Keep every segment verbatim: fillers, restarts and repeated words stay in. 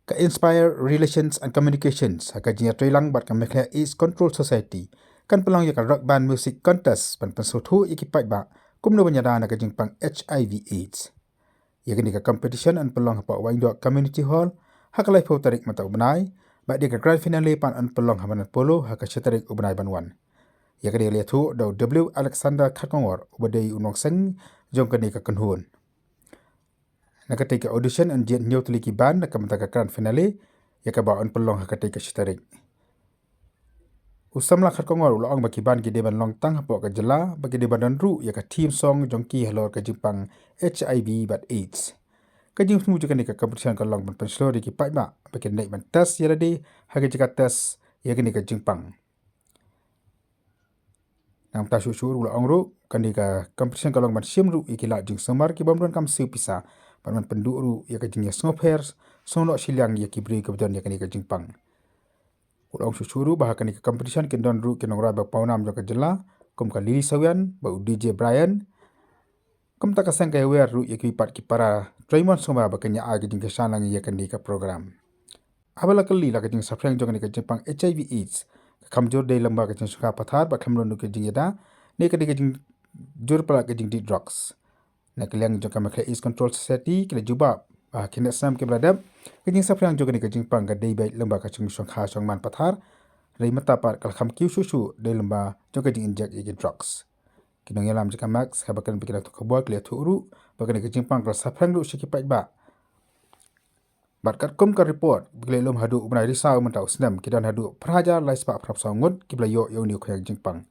Ka Inspire Relations and Communications ha ka jingïatreilang bad ka Meghalaya AIDS Control Society kan pynlong ïa ka Rock Band Music Contest ban pynsngewthuh ïa ki paidbah kumno ban ïada na ka jingpang HIV AIDS. Ïa kane ka competition yn pynlong hapoh Wahingdoh Community Hall ha ka laiphew tarik mynta u bnai, bad ïa ka grand finale pat yn pynlong ha Madan Polo ha ka shi tarik u bnai ban wan. Ïa kane la ïathuh da u W Alexander Kharkongor uba dei u nongseng jong kane ka kynhun. Na katei ka audition yn jied hynñiew tylli ki band na ka bynta ka grand finale, ïa kaba yn pynlong ha katei ka shi tarik. U samla Kharkongor u la ong ba ki band ki dei ban long tang hapoh ka jylla, ba ki dei ban don ruh ïa ka theme song jong ki halor ka jingpang HIV bad AIDS. Ka jingthmu jong kane ka competition ka long ban pynshlur ïa ki paidbah ba kin leit ban test ïa lade ha ka jaka test ïa kane ka jingpang. Nangta shuh shuh ruh la ong ruh, kane ka competition ka long ban shim ruh ïa ki lad jingsumar ki bym don kam siew pisa, ban ban pynduh ruh ïa ka jingïasngewpher sngewnoh shiliang ïa ki briew kiba don ïa kane ka jingpang. U la ong shuh shuh ruh ba ha kane ka competition kin don ruh ki nongrwai ba pawnam jong ka jylla, kum ka Lily Sawian bad u DJ Brian. Kumta ka seng ka ïawer ruh ïa ki pat ki para trei mon sngewbha ba kin ïa ai ka jingkyrshan lang ïa kane ka program. Haba la kylli la ka jingsaphriang jong kane ka jingpang HIV AIDS ka kham jur dei lyngba ka jingshongkha pathar bad khlem don ruh ka jingïada, ne ka dei ka jingjur palat ka jingdih drugs. Na ka liang jong ka Meghalaya AIDS Control Society ki la jubab ba ha ki khyndai snem kiba la dep, ka jingsaphriang jong kane ka jingpang ka dei beit lyngba ka jingshongkha shongman pathar, hynrei mynta pat ka la kham kiew shuh shuh dei lyngba jong ka jinginjek ïa ki drugs. Ki nongïalam jong ka MECS haba kren bad ki nongthoh khubor ki la ïathuh ruh ba kane ka jingpang ka la saphriang ruh sha ki paidbah. Bad katkum ka report ba ki la lum haduh u bnai Risaw mynta u snem, ki don haduh phra hajar lai spah phra phew saw ngut kiba la ïoh ïa une u khñiang jingpang.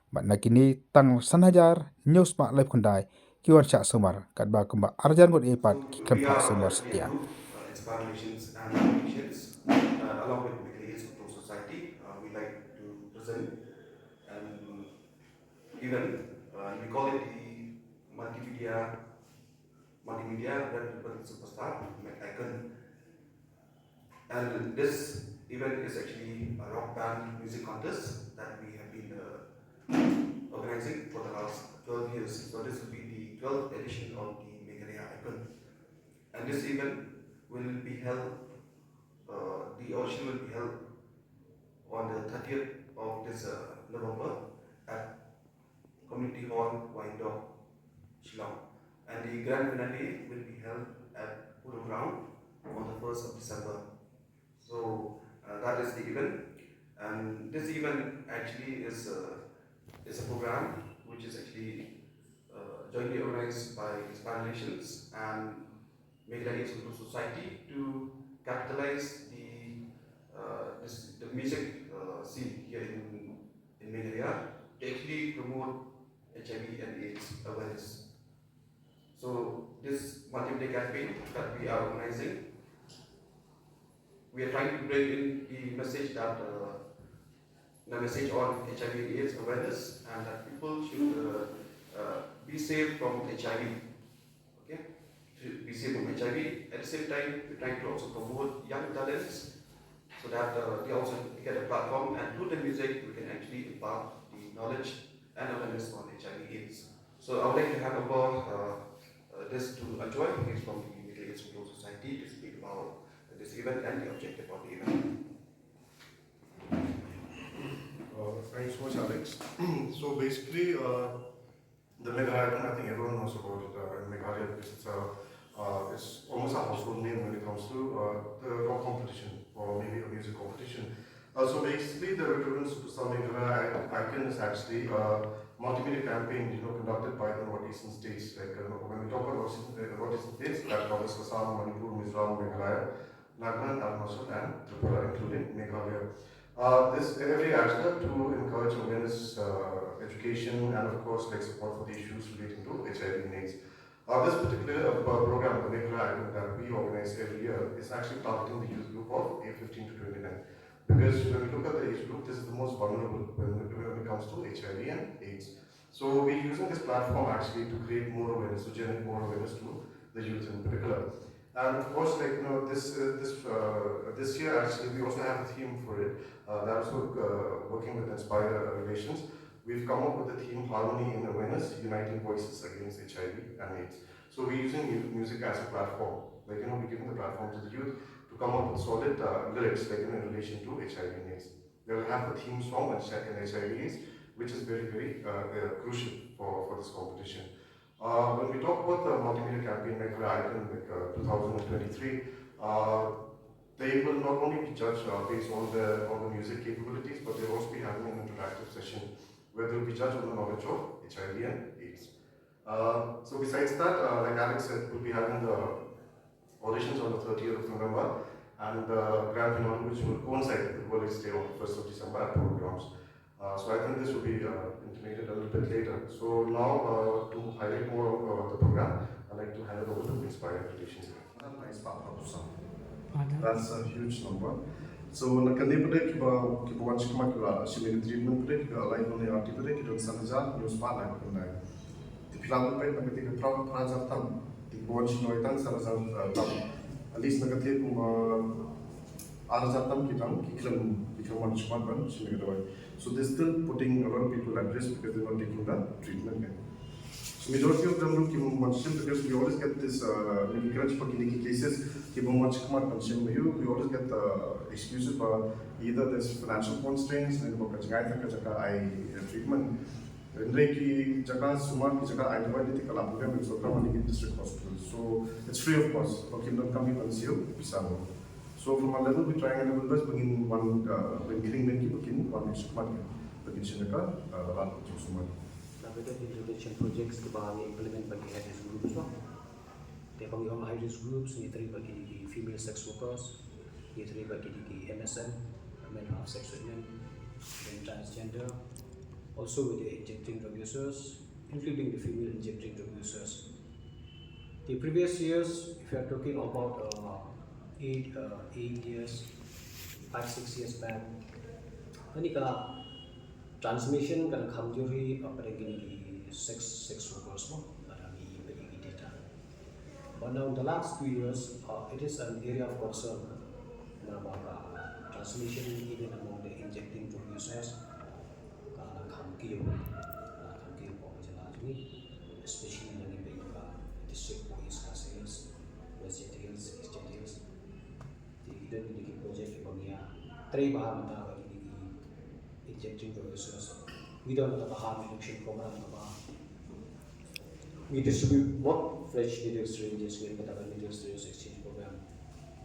Bad na kine tang san hajar hynñiew spah lai phew khyndai ki wan shah sumar, katba kumba ar hajar ngut ei pat ki khlem phah sumar satia. Uh, Inspire Relations and Communications, uh, along with Meghalaya AIDS Control Society, uh, we like to present an event, uh, we call it the multimedia, multimedia red ribbon superstar, Meg Icon. And this event is actually a rock band music contest that we have been, uh, organizing for the last twelve years. So this will be the twelfth edition of the Meghalaya Icon. And this event will be held, uh, the audition will be held on the thirtieth of this, uh, November at Community Hall, Wahingdoh, Shillong. And the grand finale will be held at Polo Ground on the first of December. So, uh, that is the event. And this event actually is, uh, is a program which is actually, uh, jointly organized by Inspire Relations and Meghalaya AIDS Control Society to capitalize the, uh, this, the music, uh, scene here in, in Meghalaya to actually promote HIV and AIDS awareness. So this multimedia campaign that we are organizing, we are trying to bring in the message that, uh, the message on HIV and AIDS awareness, and that people should, uh, uh, be safe from HIV. Okay? Should be safe from HIV. At the same time, we're trying to also promote young talents so that, uh, they also get a platform, and through the music, we can actually impart the knowledge and awareness on HIV AIDS. So I would like to hand over, uh, uh, this to Ajoy, who is from the Meghalaya AIDS Control Society, to speak about this event and the objective of the event. Uh, thanks so much, Alex. So basically, uh, the Meghalaya Icon, I think everyone knows about it, uh, in Meghalaya, because it's a, uh, it's almost a household name when it comes to, uh, the rock competition or maybe a music competition. Uh, so basically, the Red Ribbon Superstar Meghalaya Icon is actually a multimedia campaign, you know, conducted by the northeastern states. Like, uh, when we talk about northeastern, uh, northeastern states, that covers Assam, Manipur, Mizoram, Meghalaya, Nagaland, Arunachal, and Tripura, including Meghalaya. Uh, this every year to encourage awareness, uh, education, and of course, like, support for the issues relating to HIV and AIDS. Uh, this particular, uh, pro-, program, the Meghalaya Icon, that we organize every year is actually targeting the youth group of age fifteen to twenty-nine. Because when we look at the age group, this is the most vulnerable when, when it comes to HIV and AIDS. So we're using this platform actually to create more awareness, to generate more awareness to the youth in particular. And of course, like, you know, this, uh, this, uh, this year actually we also have a theme for it. Uh, that also, uh, working with Inspire Relations, we've come up with the theme Harmony in Awareness, Uniting Voices Against HIV and AIDS. So we're using mu-, music as a platform. Like, you know, we're giving the platform to the youth to come up with solid uh, lyrics like in relation to H I V and AIDS. They'll have a theme song on H I V and AIDS, which is very, very uh, uh, crucial for, for this competition. Uh, when we talk about the multimedia campaign Meghalaya Icon, like uh, two thousand twenty-three, uh, they will not only be judged uh, based on their on the music capabilities, but they'll also be having an interactive session where they'll be judged on the knowledge of H I V and AIDS. Uh, so besides that, uh, like Alex said, we'll be having the auditions on the thirtieth of November and the grand finale, which will coincide with World AIDS Day on the first of December at four p.m. Uh, so I think this will be uh, intimated a little bit later. So now, uh, to highlight more of uh, the program, I'd like to hand it over to Inspire Relations. That's a huge number. So na kane pat ki ba ki ba wan shikmat ki ba shim treatment pat ki ba lai ko ne arti pat ki don san hajar news pa lai ko ne. Ti phi la pynpeit na ka ti ka phra phra hajar tam. Ti ki ba wan shnong tang san hajar tam. At least na ka ti kumba ar hajar tam ki tang ki khlem ki khlem wan shikmat ban shim ka dawai. So they're still putting a lot of people at risk because they're not taking the treatment. So majority of them ruh ki wan shim because we always get this uh, maybe grudge for kine ki cases ki ba wan shikmat ban shim maybe we always get the excuses ba either there's financial constraints ne ba ka jngai ta ka jaka ai treatment. Hynrei ki jaka sumar ki jaka ai dawai ne ti ka la program in Sorkar Mani District Hospital. So it's free of cost. Ba kim don kam hi ban siew pisa ruh. So from our level we trying our level best ba ngin wan uh, ba ngin khring ki ba kin wan shikmat ba kin shim ka uh, rat jong sumar. Targeted intervention projects ki ba ngi implement ba ki high risk groups ba. Te ba ngi ong high risk groups ngi trei ba ki ki female sex workers, ngi trei ba ki ki M S M, men who have sex with men, then transgender, also with the injecting drug users, including the female injecting drug users. The previous years, if you are talking about uh, eight, uh, eight years, five, six years back, kane ka transmission kan kham jur hi uh, pada kine ki sex sex workers mo, pada ki pada ki data. But now in the last two years, uh, it is an area of concern. Namar ba ka transmission even among the injecting drug users ka la kham kiew, ka la kham kiew ko ka jylla jong ngi, especially na ngi ba ka district ko East Khasi Hills, West Jaintia Hills, East Jaintia Hills. Te ki don kine ki project ki ba ngi ïa trei bha mynta ba kine ki injecting drug users. Ngi don kata ka harm reduction program kaba ngi distribute mo fresh needle syringes, ngi don kata ka needle syringe exchange program.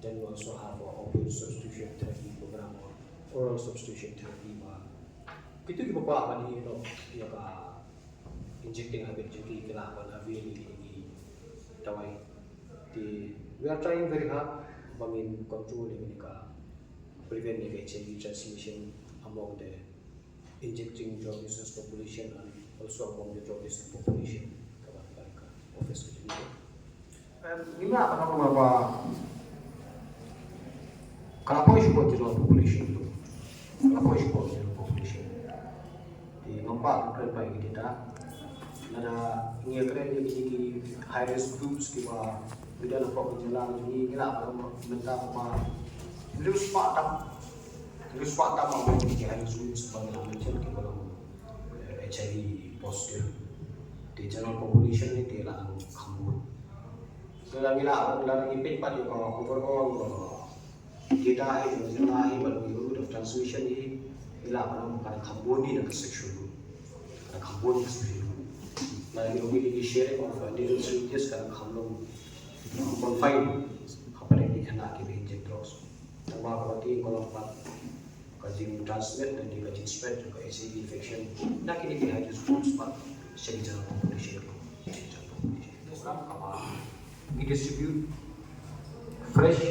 Then we also have a opioid substitution therapy program or oral substitution therapy ba kito ki ba kwah ban ïa, you know, ïa ka injecting habit jong ki, ki lah ban avail ïa kine ki dawai. Te we are trying very hard ba ngin control ïa kane ka, prevent ïa ka H I V transmission among the injecting drug users population and also among the drug users population. Ka ba ka office ka jong ngi. Em, ngi ïa ka ba ba ka poi shuh general population tu. Ka poi shuh general population. Te ngam pat kren bha ïa ki data. Lada ngi kren ïa ki, ki high risk groups ki ba ngi don hapoh ka jylla ngi, ngi lah ban mynta ba ngi spah tam. Ngi spah tam ba ki high risk groups ba ngi lah mention ki ba long, eh, H I V positive. Te general population ne te lah long kham bun. Te lada ngi lah, lada ngi peit pat ïa ka overall, uh, data hi, jong ka jylla hi, bad the route of transmission hi, ngi lah ban ong ba ka dang kham bun hi na ka sexual route. Ka dang kham bun na ka sexual route. Lada ngi ong ïa ki sharing of, uh, needle syringes ka dang kham long, uh, confined ha pdeng ki khynnah ki ba inject drugs. Tangba kaba tieng ka long pat ka jing transmit lane ka jing spread jong ka H I V infection na kine ki high risk groups pat sha ki general population. Program kaba ngi distribute fresh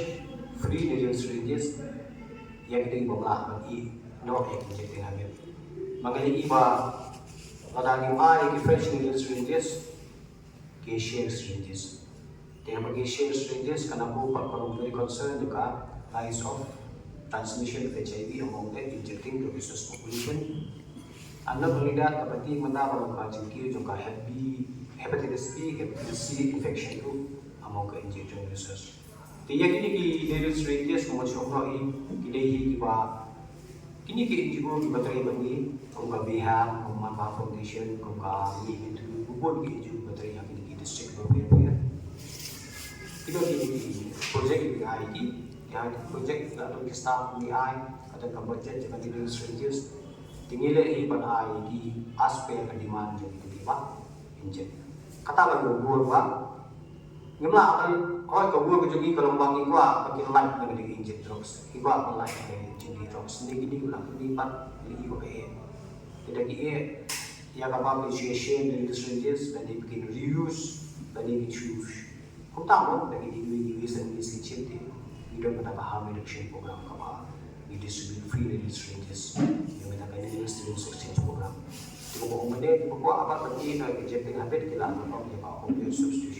free needle syringes ïa kito kiba lah ban ïeh noh ïa ki injecting habit. Ma nga ïohi ba lada ngim ai ïa ki fresh needle syringes, ki share syringes. Te haba ki share syringes, ka na buh pat ka long very concern jong ka rise of transmission of H I V among the injecting drug users population. And not only that, kaba tieng mynta ka long ka jingkiew jong ka Hep B, hepatitis B, hepatitis C infection ruh among ka injecting drug users. Te ïa kine ki needle syringes kumba shu ong noh hi, ki dei hi kiba kine ki N G O kiba trei bad ngi, kum ka Bihang, kum Manbha Foundation, kum ka Mih Myntdu, bun ki N G O kiba trei ha kine ki district kiba pher pher. Ki don kine ki project kiba ngi ai ïa ki, Ïa ki project la don ki staff ngi ai, ka don ka budget jong ka Lily Syringes. Te ngi leh hi ban ai ki as per ka demand jong ki ba inject. Kata ka long bor ba ngim lah ban, hooid, ka bor ka jong ngi ka long ba ngi kwah ba kin lait na ka dei ka inject drugs, ngi kwah ban lait na ka dei ka inject drugs. Ngi kine ki la kine pat ngi ïoh ka eh. Te da ki eh ïa kaba pynshai shen da Lily Syringes, lane ba kin reuse, lane kin shu Kumta mo, da ki dei ki waste and means ki chim te. Ngi don kata ka harm reduction program kaba ngi distribute free needle syringes. Ngi don kata ka needle syringe exchange program. Te kaba ong mynne, kaba kwah, haba ki na ki injecting habit ki lah ban ong ïa ka opioid substitution.